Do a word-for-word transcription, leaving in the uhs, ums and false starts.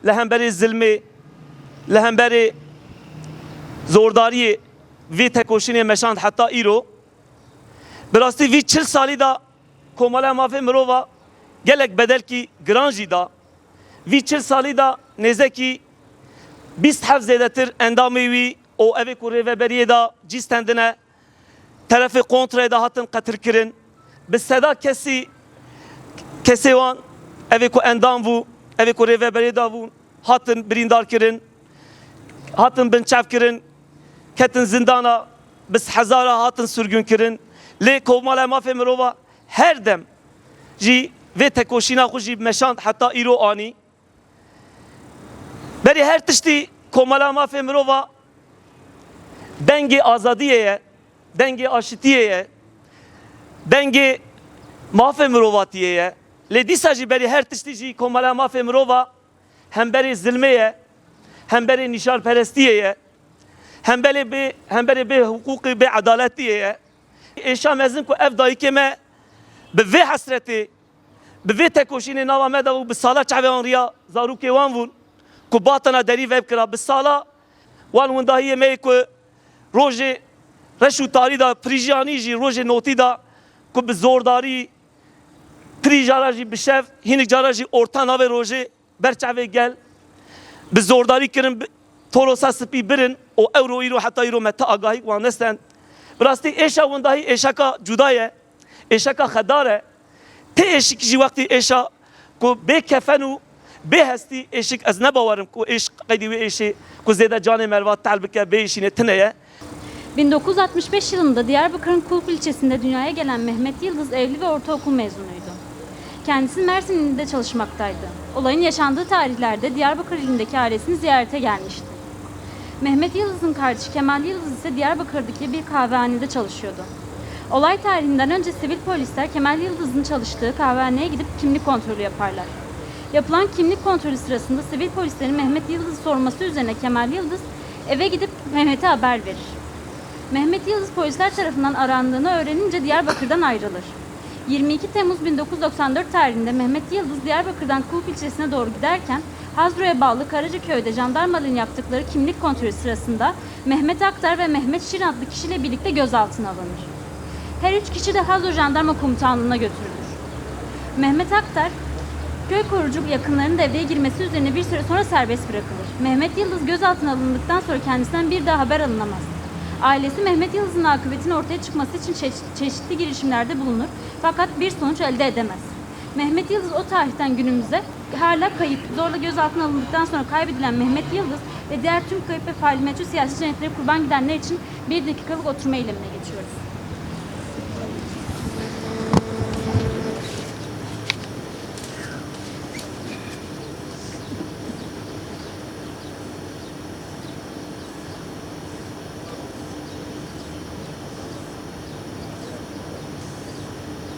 li hemberî zilmê, li hemberî zordariyê vê tekoşînê meşand heta îro. Bi rastî vî çil salî de Komala Mafê Mirova gelek bedelkî giran jî da. Vî çil salî de nêzekî bîst heb zêdetir endamê wî û evê ku rêveberiyê de cî stendine, terefê kontreyê de hatin qetilkirin. Bi seda kesî, kesê wan, evê ku endam bû, evê ku rêveberiyê de bûn, hatin birîndar kirin, hatin binçav kirin, ketin zindana, bi hezara hatin sirgûn kirin. Lê Komala Mafê Mirova her dem jî vê tekoşîna xwe jî meşand heta îro anî. Berî her tiştî Komala Mafê Mirova dengê azadiyê ye, dengê aşitiyê ye, dengê mafê mirovatiyê ye. Lê dîsa jî berî her tiştî jî Komala Mafê Mirova hemberê zilmê ye, hemberê nîşanperestiyê ye, hemberê bê, hemberê bê hiqûqê, bê edaletiyê ye. Êşa mezin ku ev dayikê me bi vê hesretê, bi vê tekoşînê nava me de bû, bi sala çavê wan riya zarokê wan bûn ku batana derî vebkira, bi sala wan windahiyê me yê ku rojê reş û tarî de, pirîjanî jî rojê notî de ku bi zordarî, pirî cara jî bi şev, hînik cara jî orta navê rojê ber çavê gel bi zordarî kirin, bi torosa spî birin û ewro îro heta îro me ti agahî wan nestend. Bi rastî êşa windahî êşeka cuda ye, êşeka xedar e. Ti êşik jî wextî êşa ku bê kefen û bê hestî êşik, ez ne bawerim ku êş qeydî wê êşê ku zêde canê merva tehl bike, bê êşînê tine ye. bin dokuz yüz altmış beş yılında Diyarbakır'ın Kulp ilçesinde dünyaya gelen Mehmet Yıldız evli ve ortaokul mezunuydu. Kendisi Mersin ilinde çalışmaktaydı. Olayın yaşandığı tarihlerde Diyarbakır ilindeki ailesini ziyarete gelmişti. Mehmet Yıldız'ın kardeşi Kemal Yıldız ise Diyarbakır'daki bir kahvehanede çalışıyordu. Olay tarihinden önce sivil polisler Kemal Yıldız'ın çalıştığı kahvehaneye gidip kimlik kontrolü yaparlar. Yapılan kimlik kontrolü sırasında sivil polislerin Mehmet Yıldız'ı sorması üzerine Kemal Yıldız eve gidip Mehmet'e haber verir. Mehmet Yıldız polisler tarafından arandığını öğrenince Diyarbakır'dan ayrılır. yirmi iki Temmuz bin dokuz yüz doksan dört tarihinde Mehmet Yıldız Diyarbakır'dan Kulp ilçesine doğru giderken Hazro'ya bağlı Karacaköy'de jandarmaların yaptıkları kimlik kontrolü sırasında Mehmet Aktar ve Mehmet Şirin adlı kişiyle birlikte gözaltına alınır. Her üç kişi de Hazro Jandarma Komutanlığı'na götürülür. Mehmet Aktar, köy korucu yakınlarının devreye girmesi üzerine bir süre sonra serbest bırakılır. Mehmet Yıldız gözaltına alındıktan sonra kendisinden bir daha haber alınamaz. Ailesi Mehmet Yıldız'ın akıbetinin ortaya çıkması için çeşit- çeşitli girişimlerde bulunur fakat bir sonuç elde edemez. Mehmet Yıldız o tarihten günümüze hala kayıp, zorla gözaltına alındıktan sonra kaybedilen Mehmet Yıldız ve diğer tüm kayıp ve faili meçhul siyasi cinayetleri kurban gidenler için bir dakikalık oturma eylemine geçiyoruz.